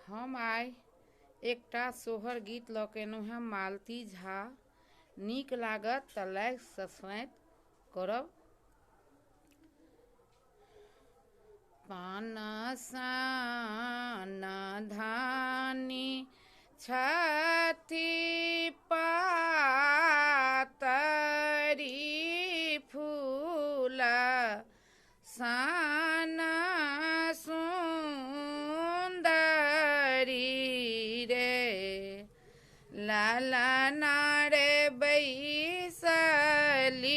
हम आइ एकटा सोहर गीत लऽ कऽ एलहुँ हेँ मालती झा। नीक लागत तऽ लाइक सब्सक्राइब करब। पान सन धानी छथि पातरी, फूल सन सुन्दरी रे, ललना रे बैसली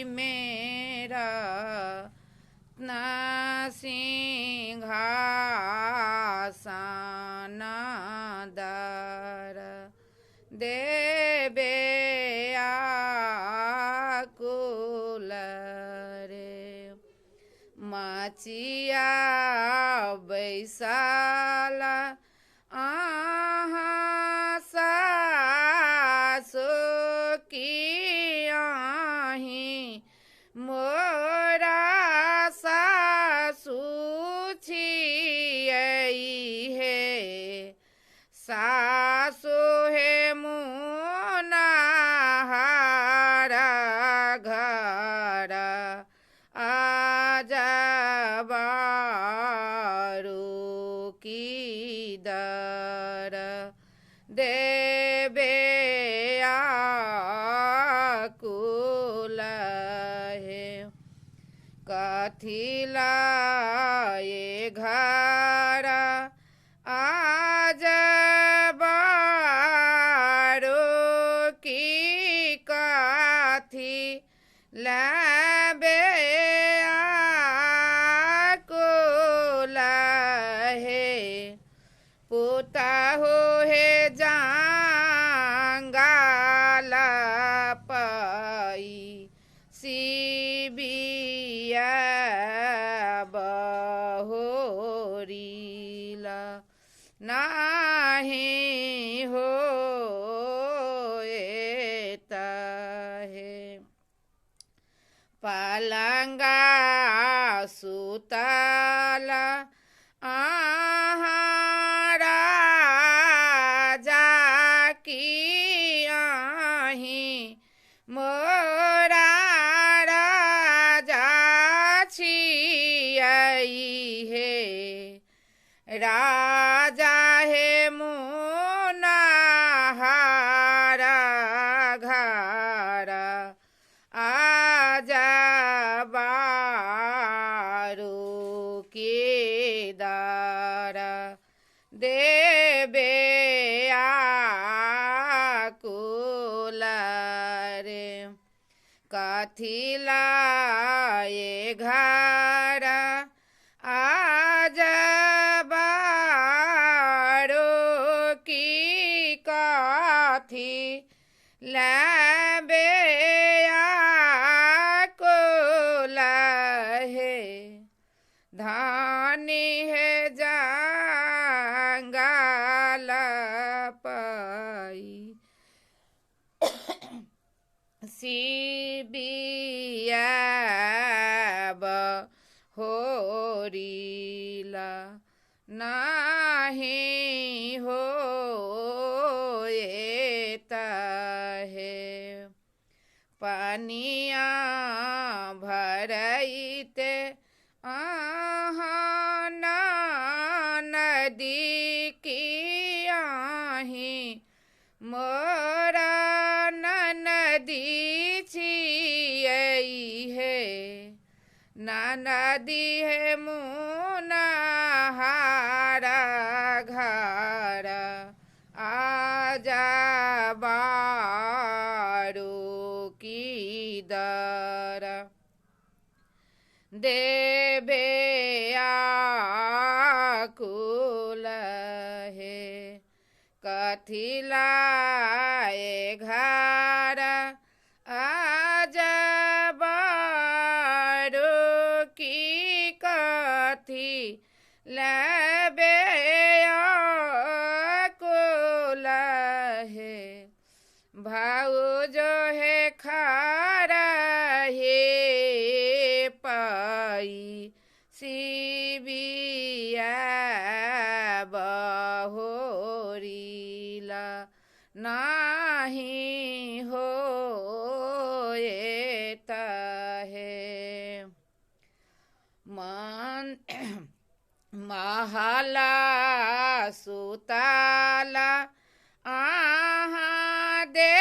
मेरा सिंहासन दर देबे आकुल रे। मचिया बैसल अहाँ सासु की अहीं मोरा सासु छियै हे, सासु हे मुनाहार घर आजबारू की दर देबे आकुल हे। कथी लाए घर आज बारो की कथी लाबे आकुल हे, पुतहु हे जांगाल पई सिबिया बहोरीला नाही हो हे। पलंगा सुतल अहाँ राजा की अहीं मोरा राजा छियै हे, राजा हे मुनाहार घर आजबारू की दर देबे आकुल रे। कथी लाए घर आजबारू की कथी लाबे आकुल हे, धानी हे जांगाल पई सिबिया बहोरीला नाही हो हे। पनिया भरैते अहाँ नदी की अहीं मोरा नदी छियै हे, नदी हे मुनाहार घर आजबारू की दर देबे आकुल हे। कथी लाए घर आजबारू की कथी लाबे आकुल हे, भाउजो हे खारहे पई सिबिया बहोरीला नाही होएत हे। मन महला सुताला आहाँ दे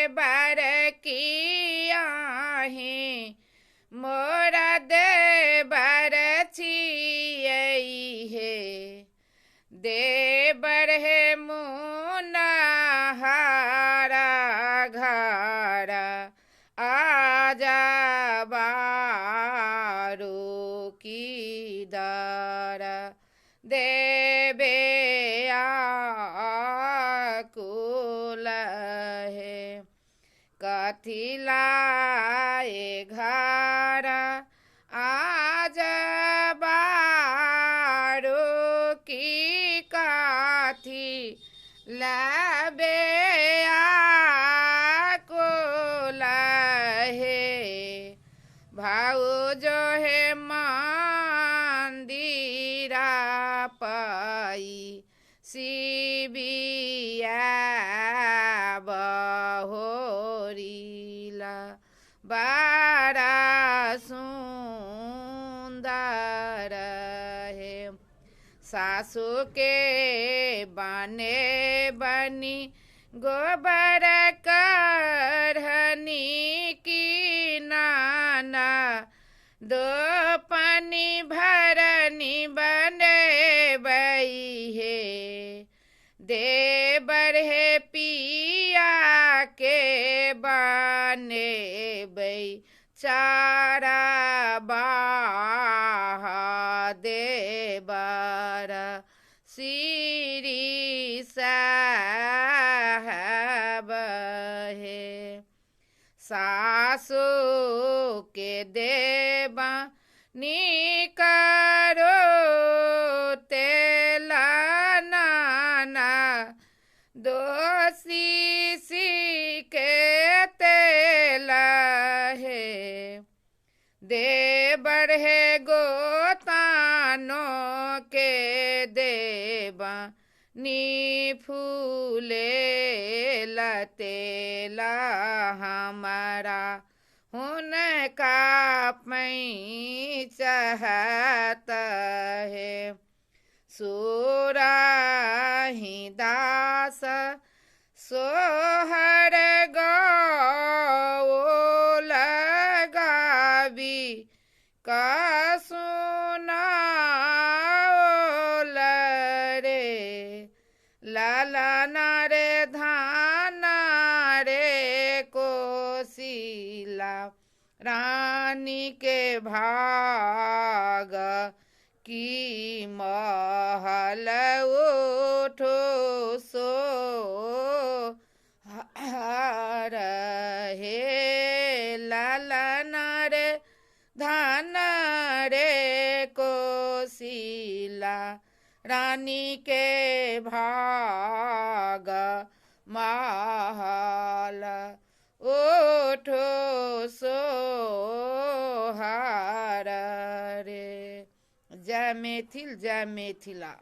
बर की मोरा दे बर छियै हे। देबर हे मुना हारा घर आजा बारू की दर देबे आकुल हे। कथी लाए घर आज बारू की काथी लबे आकुल हे। भाऊ जो हे मंदिरा पाई सिबिया बहोरीला बड़ा सुंदर हे। सासू के बने बनी गोबर करहनी की नाना दो पानी भरनी बने हे। देबर हे पिया के बने बै चारा बाह देबर श्री साहब हे। सासू के देबा निकारो तेला नाना दोषी सी के तेला हे। देबर हे गोतानो के देबा नी फूले लतेला हमारा हुनका चाहत है। सुराही दास सोहर गौ लगावी का सुनाओल रे। लाला नारे धाना रे कोशिला रानी के भाग की महल उठो सो हर हे। लाला नारे धान रे कोशिला रानी के भाग महल उठो सो हर रे। जय मैथिल, जय मिथिला।